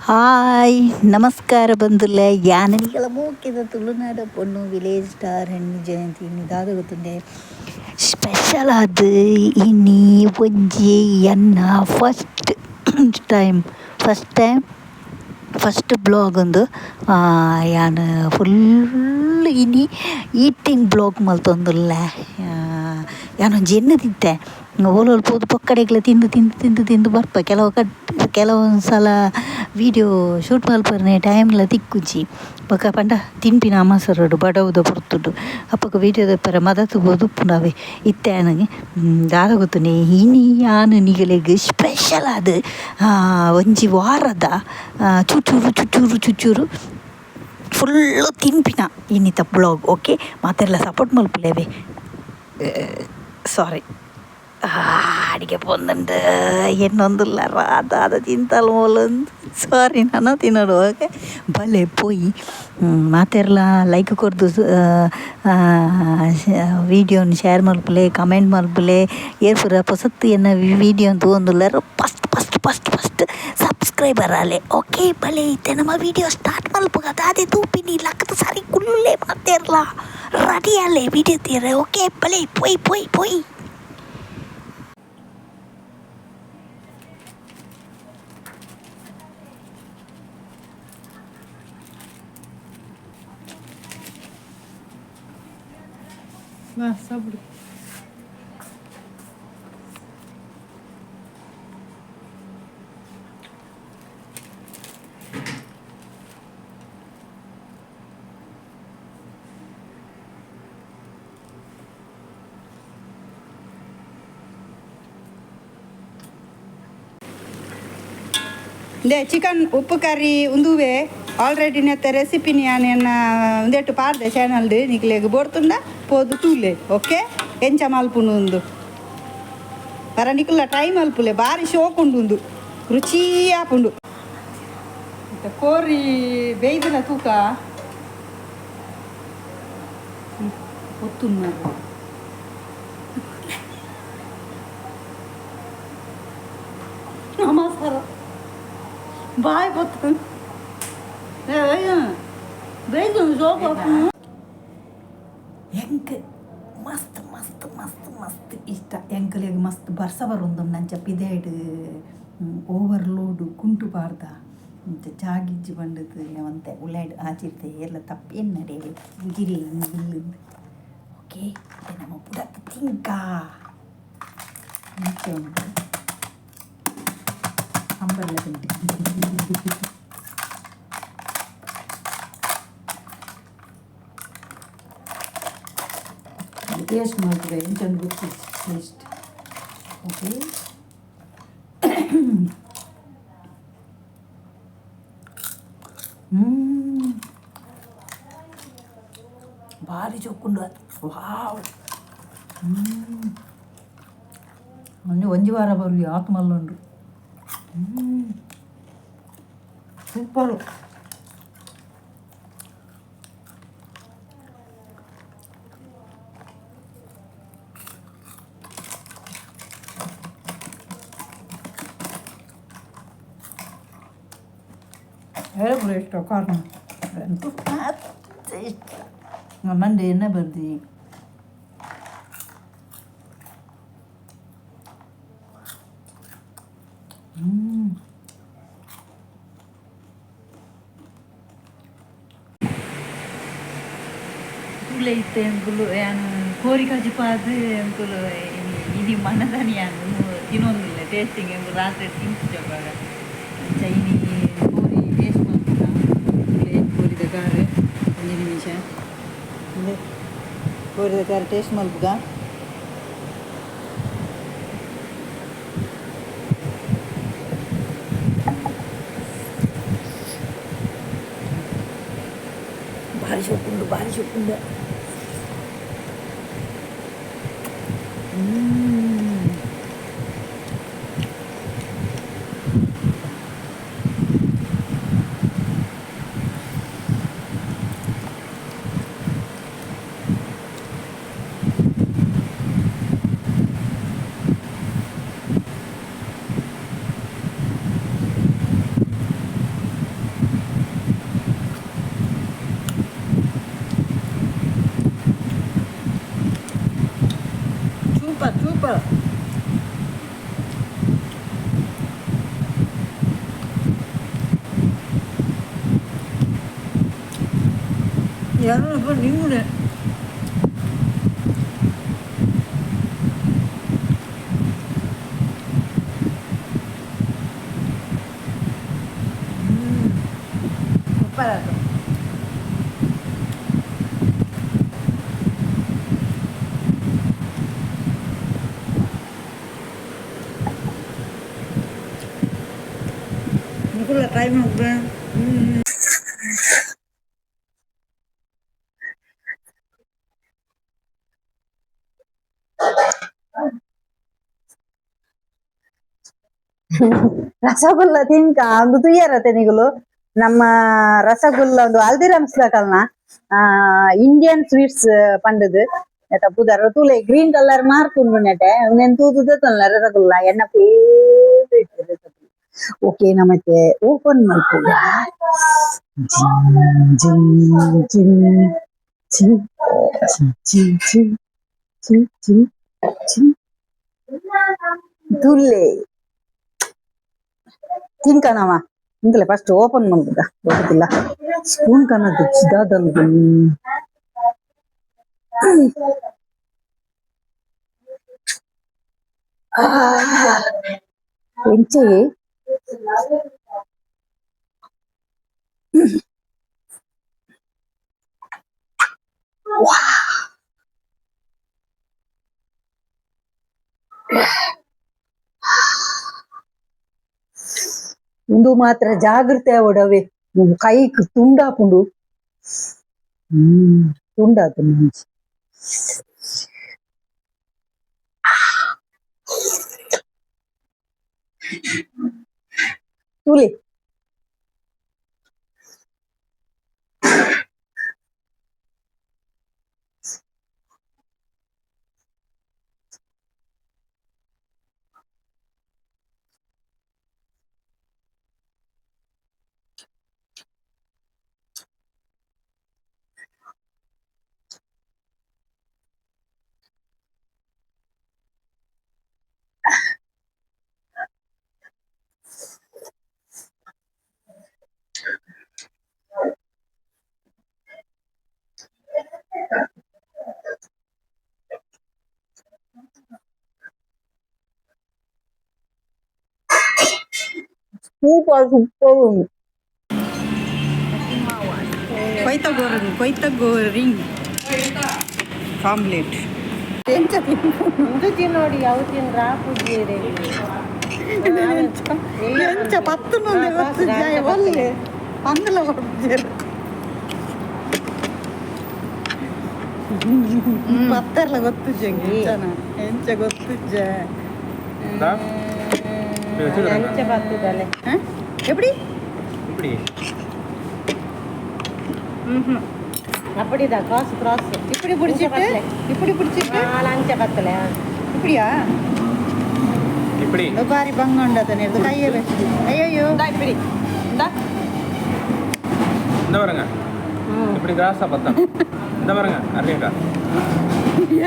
Hi ನಮಸ್ಕಾರ ಬಂಧುಲೆ. ಯಾನನಿಗಳ ಮೋಕೆದ ತುಳುನಾಡ ಪೊಣ್ಣು ವಿಲೇಜ್ ಸ್ಟಾರ್ ಹೆಣ್ಣು ಜಯಂತಿ ದಾದ ಗೊತ್ತುಂಡೆ ಸ್ಪೆಷಲ್ ಆದ್ ಇನಿ ಒಂಜಿ ಎನ್ನ first time first time first blog ಉಂದು. ಯಾನ್ ಫುಲ್ ಇನಿ ಈಟಿಂಗ್ ಬ್ಲಾಗ್ ಮಲ್ತೊಂದುಲ್ಲೆ. ಯಾನೊಂಜಿ ಎನ್ನುದಿತ್ತೆ ಓಲೋಲು ಪೋದು ಪೊಕ್ಕಡೆಗ್ಲ ತಿಂದು ತಿಂದು ತಿಂದು ತಿಂದು ಬರ್ಪ. ಕೆಲವು ಕಟ್ ಕೆಲವೊಂದು ಸಲ ವೀಡಿಯೋ ಶೂಟ್ ಮಲ್ಪುನ ಟೈಮ್ಲ ತಿಕ್ಕುಜಿ. ಬೊಕ ಪಂಡ ತಿನ್ಪಿನ ಅಮಸರಡ್ ಬಡವುದ ಪೊರ್ತುಡು ಅಪಗ ವೀಡಿಯೋ ದೆಪ್ಪರೆ ಮದತ್ ಪೋದುಪ್ಪುಂಡು ಇತ್ತೆ ಯಾನ್ ದಾದ ಗೊತ್ತುಂಡೆ ಇನಿ ಯಾನ್ ನಿಗಲೆಗ್ ಸ್ಪೆಷಲ್ ಆದ್ ಒಂಜಿ ವಾರದ ಚುಚೂರು ಚುಚೂರು ಚುಚೂರು ಫುಲ್ಲು ತಿನ್ಪಿನ ಇನ್ನಿತ ಬ್ಲಾಗ್. ಓಕೆ, ಮಾತೆರ್ಲ ಸಪೋರ್ಟ್ ಮಲ್ಪುಲೇವೆ. ಸಾರಿ, ಅಡಿಗೆ ಪೊಂದುಂಡು ಎನ್ನೊಂದುಲ್ಲ ದಾದ ತಿಂತಲ್ ಮೂಲಂದು. ಸಾರಿ, ನನ ತಿನ್ನೋಡು. ಓಕೆ, ಬಲೆ ಪೋಯಿ. ಮಾತೆರ್ಲ ಲೈಕ್ ಕೊರ್ದು ವೀಡಿಯೋನ್ ಶೇರ್ ಮಲ್ಪುಲೆ, ಕಮೆಂಟ್ ಮಲ್ಪುಲೆ. ಏರ್ ಪೂರ ಪೊಸತ್ತು ಎನ್ನ ವೀಡಿಯೋನ್ ತೂವೊಂದುಲ್ಲೆರ್, first first first first subscriber ಆಲೆ. ಓಕೆ, ಬಲೆ ಇತ್ತೆ ನಮ್ಮ ವೀಡಿಯೋ ಸ್ಟಾರ್ಟ್ ಮಲ್ಪುಗ. ದಾದೆ ತೂಪಿನಿ, ಲಕ್ಕದ ಸರಿ ಕುಲ್ಲುಲೆ. ಮಾತೆರ್ಲ ರೆಡಿ ಆಲೆ ವೀಡಿಯೋ ತೀರೆ. ಓಕೆ, ಬಲೆ ಪೋಯ್ ಪೋಯ್ ಪೋಯ್. வா சாப்பிடு. ಇಂದೆ ಚಿಕನ್ ಉಪ್ಪು ಕರಿ ಉಂದುವೆ. ಆಲ್ರೆಡಿ ನೆತ್ತ ರೆಸಿಪಿ ಯಾನ್ ಎನ್ನ ಉಂದೆಟ್ಟು ಪಾಡ್ದೆ ಚಾನಲ್ಡ್. ನಿಕ್ಲೆಗ್ ಬೋಡ್ತುಂಡ ಪೋದು ತೂಲೆ. ಓಕೆ, ಎಂಚ ಮಲ್ಪುನು ಉಂದು ಪರ ನಿಕುಲ್ಲ ಟ್ರೈ ಮಲ್ಪುಲೆ. ಬಾರಿ ಶೋಕ್ ಉಂಡು ಉಂದು, ರುಚಿ ಆಪುಂಡು. ಇತ್ತೆ ಕೋರಿ ಬೇಯ್ದಿನ ತೂಕ ಒತ್ತುಂಡು. ನಮಸ್ಕಾರ, ಬಾಯ್. ಗೊತ್ತು ಬೇಯ್ದು ಶೋಕ್. ಎಂಕ್ ಮಸ್ತ್ ಮಸ್ತ್ ಮಸ್ತ್ ಮಸ್ತ್ ಇಷ್ಟ. ಎಂಕಲೆಗ್ ಮಸ್ತ್ ಬರ್ಸ ಬರೊಂದು ನಂಚ ಪಿದಯ್ಡ್ ಓವರ್ಲೋಡ್ ಕುಂಟು ಪಾಡ್ದ ಇಂಚ ಜಾಗಿಜ್ಜಿ ಪಂಡುದು ಒಂತೆ ಉಲಾಯ್ಡ್ ಆಚಿರ್ತೆ. ಏರ್ಲ ತಪ್ಪೆನ್ನಡೆ ಉಜಿರೆ ಇಲ್ಲು. ಓಕೆ, ನಮ್ಮ ಪುಡತ್ ತಿಂಕ ಇಂಚ ಉಂಡು ಅಂಬರ್ಲ ತಿಂಟಿ. ಟೇಸ್ಟ್ ಮಾಡ್ತದೆ ಎಂಚ ಗೊತ್ತು ಟೇಸ್ಟ್. ಓಕೆ, ಭಾರಿ ಚೊಕ್ಕುಂಡು. ವಾವ್, ಒಂಜಿ ಒಂಜಿ ವಾರ ಬರು ಆತ್ ಮಲ್ಲುಂಡು. ಸೂಪರು. ಹೇಳು, ಇಷ್ಟ ಕಾರಣ ಇಷ್ಟ. ಮಂಡೆ ಎಣ್ಣೆ ಬರ್ದಿ. ತೂಲೆ ಇತ್ತೆ ಎಂಕುಲು ಯಾನ್ ಕೋರಿ ಕಜಿಪಾದ್ ಎಂಕುಲು ಇನಿ ಮನದಾನಿ ಯಾನ್ ತಿನ್ನೊಂದಿಲ್ಲ ಟೇಸ್ಟಿಂಗ್. ಎಂಕುಲು ರಾತ್ರಿ ತಿಂತಿದ್ದವಾಗ ಅಂಚ ಇನಿ ಕೋರಿ ಟೇಸ್ಟ್ ಮಲ್ಪುನ. ತೂಲೆ ಕೋರಿದ ಕಾರ. ಒಂಜಿ ನಿಮಿಷ. ಇಂದೆ ಕೋರಿದ ಕಾರ ಟೇಸ್ಟ್ ಮಲ್ಪುಗ. ಭಾರಿ ಸೊಪ್ಪುಂಡು, ಭಾರಿ ಸೊಪ್ಪುಂಡು. ನೀವು ಸೂಪರ್ ಅದು. ನಿಕುಲ್ಲ ಟ್ರೈ ಮಾಡ್ಬೇಕು. ರಸಗುಲ್ಲ ತಿನ್ಕ ಒಂದು ತುಯ್ಯರತೆ ನಿಗುಲು. ನಮ್ಮ ರಸಗುಲ್ಲ ಒಂದು ಹಲ್ದಿರಾಮ್ಸ್ ಕಲ್ನ ಇಂಡಿಯನ್ ಸ್ವೀಟ್ಸ್ ಪಂಡದು ನೆಟ ಪುದರ್ ತೂಲೆ ಗ್ರೀನ್ ಕಲರ್ ಮಾರ್ಕ್ ಉಂಡು ನೆಟೆ ಉಂದೆನ್ ತೂದು ದೆತೊನ್ಲ ರಸಗುಲ್ಲ ಎನ್ನ ಫೇವ್ರೇಟ್ ರಸಗುಲ್ಲ. ಓಕೆ, ನಮತ್ತೆ ಓಪನ್ ಮಲ್ಪುಗ. ಜಿನ್ ಜಿನ್ ಜಿನ್ ಜಿನ್ ಜಿನ್ ಜಿನ್ ಜಿನ್ ಜಿನ್ ಜಿನ್. ತುಲೆ ತಿನ್ಕನವ ಇಂತಲೆ ಫಸ್ಟ್ ಓಪನ್ ಮಲ್ಪುಗ. ಗೊತ್ತಿಲ್ಲ ಸ್ಪೂನ್ ಕನದು ಚಿದಾದಲ್. ಎಂಚೆ ಉಂದು ಮಾತ್ರ ಜಾಗೃತೆ ಆವೊಡವೆ ಕೈಕ್ ತುಂಡಾಪುಂಡು. ತುಂಡಾತು ಮಂಚಿ. ತೂಲೆ ಸೂಪರ್ ಸೂಪರ್ ಉಂಡು. ಕೊಯ್ತ ಗೋರಿಂಗ್, ಕೊಯ್ತ ಗೋರಿಂಗ್ ಆಮ್ಲೆಟ್ ಎಂಚ ಉಂದು ತಿನ್ನೋಡಿ ಅವು ತಿಂದ್ರ ಪುಜ್ಜಿರೆ. ಎಂಚ ಪತ್ತು ಮಂದಿ ಗೊತ್ತು ಜಾಯ ಒಲ್ಲೆ ಅಂದಲ ಕೊಡ್ತೀರ ಪತ್ತೆರ್ಲ ಗೊತ್ತುಜ್ಜೆ ಎಂಚನ ಎಂಚ ಗೊತ್ತುಜ್ಜೆ. ಅಂಚ ಬರ್ತದಲೆ. எப்படி? இப்படி. அப்படிதான் கிராஸ் கிராஸ். இப்படி பிடிச்சிட்டு, இப்படி பிடிச்சிட்டு. ಅಂಚ ಬತ್ತಲೆ. இப்படியா? இப்படி. ಬಾರಿ ಬಂಗ ಉಂಡತನೆ ಇದು ಕೈಯೇ. ಅಯ್ಯಯ್ಯೋ, இப்படி. இந்த பாருங்க, இப்படி கிராஸா பார்த்தா. இந்த பாருங்க அருணேக்கா. இது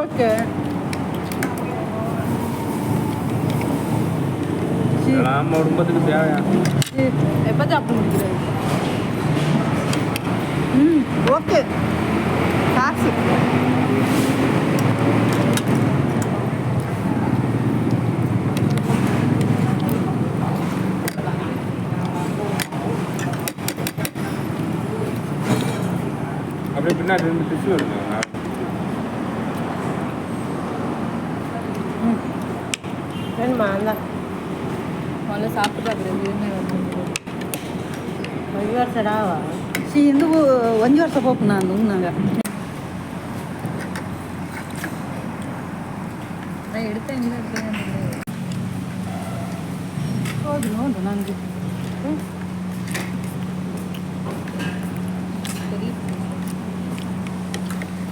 ஓகே. இதெல்லாம் குடும்பத்துக்கு தேவையா? எப்போ சாப்பிட்டு முடிக்கிறது? ம், ஓகே. காசு அப்படியே பின்னாடி ரெண்டு டிஷ்யூ இருக்கு. வேணுமா? அந்த முதல்ல சாப்பிட்டு பார்க்குறது. ಒಂಜಿ ವರ್ಷ ಸಿ ಇಂದು ಒಂಜಿ ವರ್ಷ ಪೋಪು ನಾನು ಉನ್ನಾಗ. நான் எடுத்தேன் எங்கே இருக்கேன். ಹೌದು, ನೋಡು ನಂಗೆ.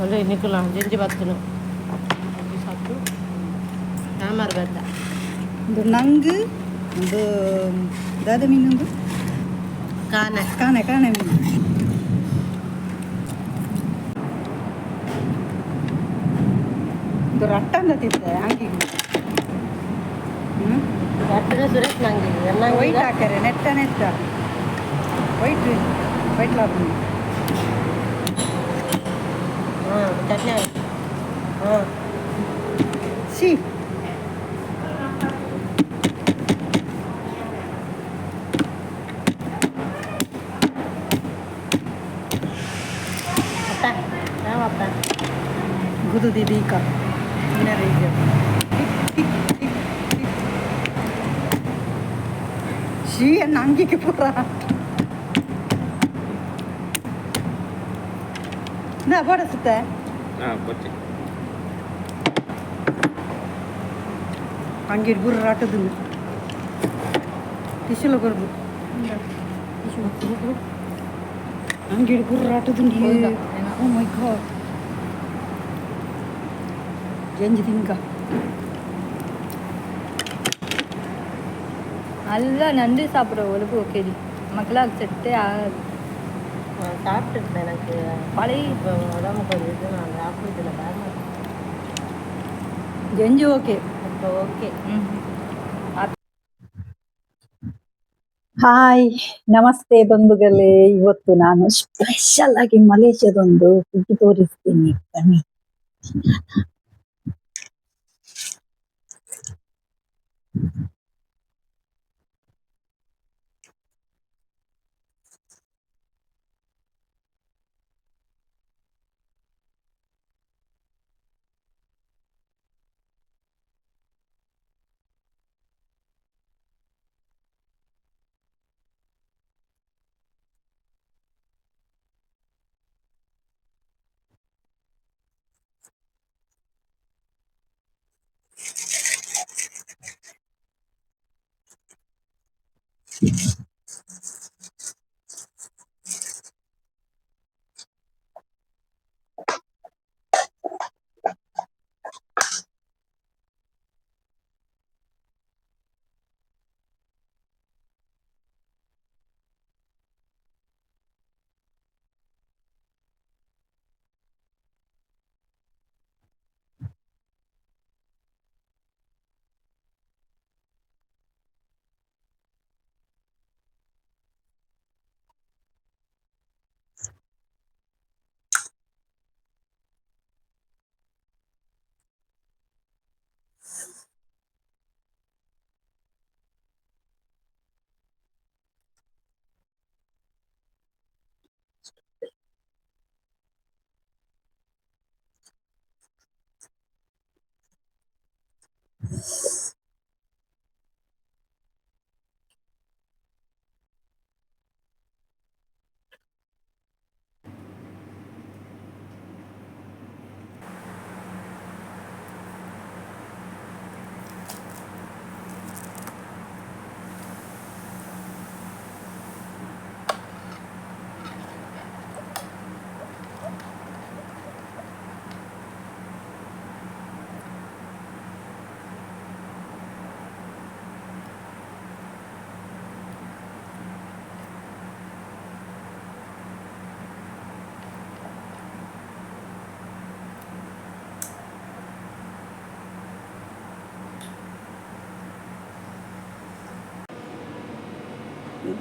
ಒಳ್ಳೆ ನಿಕ್ಕುಲ ಜಿಂಜಿ ಬತ್ತನು ಸಾಕು ಸಾಂಬಾರು ಬತ್ತ. ಒಂದು ನಂಗು ಒಂದು ದಾದ ಮೀನೊಂದು ಕಾನೆ. ಕಾಣೆ ಕಾಣೆ ಮೀನು. ಇದು ರಟ್ಟಂದ ತಿಂತೆ ಹಂಗೆ. ಹ್ಞೂ. ಅಟ್ಟನೆ ಸುರೇಶ್ ನಂಗೆ ಎಲ್ಲ. ವೈಟ್ ಹಾಕ್ಯಾರೆ, ನೆಟ್ಟ ನೆಟ್ಟ ವೈಟ್ ವೈಟ್ ಲಾಭ. ಹಾಂ, ಚಟ್ನಿ. ಹಾಂ. ಸಿ. ಅಪ್ಪ, ಯಾವಪ್ಪ? ಗುದು ದೀಕ ಶೀ ಅಂಗಿಗೆ ಪೂರ ನಾ ಬಡಿಸುತ್ತೆ. ಹಾಂ, ಬಚ್ಚಿ. ಅಂಗಿಡ್ ಗುರ್ರ ಆಟದನ್ನು ಟಿಶ್ಯೂಲ ಕೊರ್ದು ಅಂಗಿಡ್ ಗುರ್ರ ಆಟದನ್ನು. ಓ ಮೈ ಗಾಡ್, ಜಂಜಿ ತಿಂಕ. நல்லா நண்டு சாப்பிட்ற ஒழுப்பு ஓகேடி, நமக்கெல்லாம் செட்டே ஆகாது. நான் சாப்பிட்டுருப்பேன், எனக்கு பழைய இப்போ உடம்பு கொஞ்சம் இது, நான் சாப்பிட்றதில்ல பாருங்க. ಜಂಜಿ ಓಕೆ. இப்போ ஓகே. ம். ಹಾಯ್, ನಮಸ್ತೆ ಬಂಧುಗಳೇ. ಇವತ್ತು ನಾನು ಸ್ಪೆಷಲ್ ಆಗಿ ಮಲೇಷ್ಯಾದೊಂದು ಫುಡ್ ತೋರಿಸ್ತೀನಿ, ಬನ್ನಿ.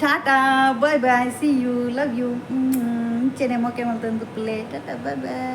Tata, bye bye, see you, love you. ಇಂಚೆನೆ ಮೊಕೆ ಮಲ್ತೊಂದು ಟಾಟಾ, ಬಾಯ್ ಬಾಯ್.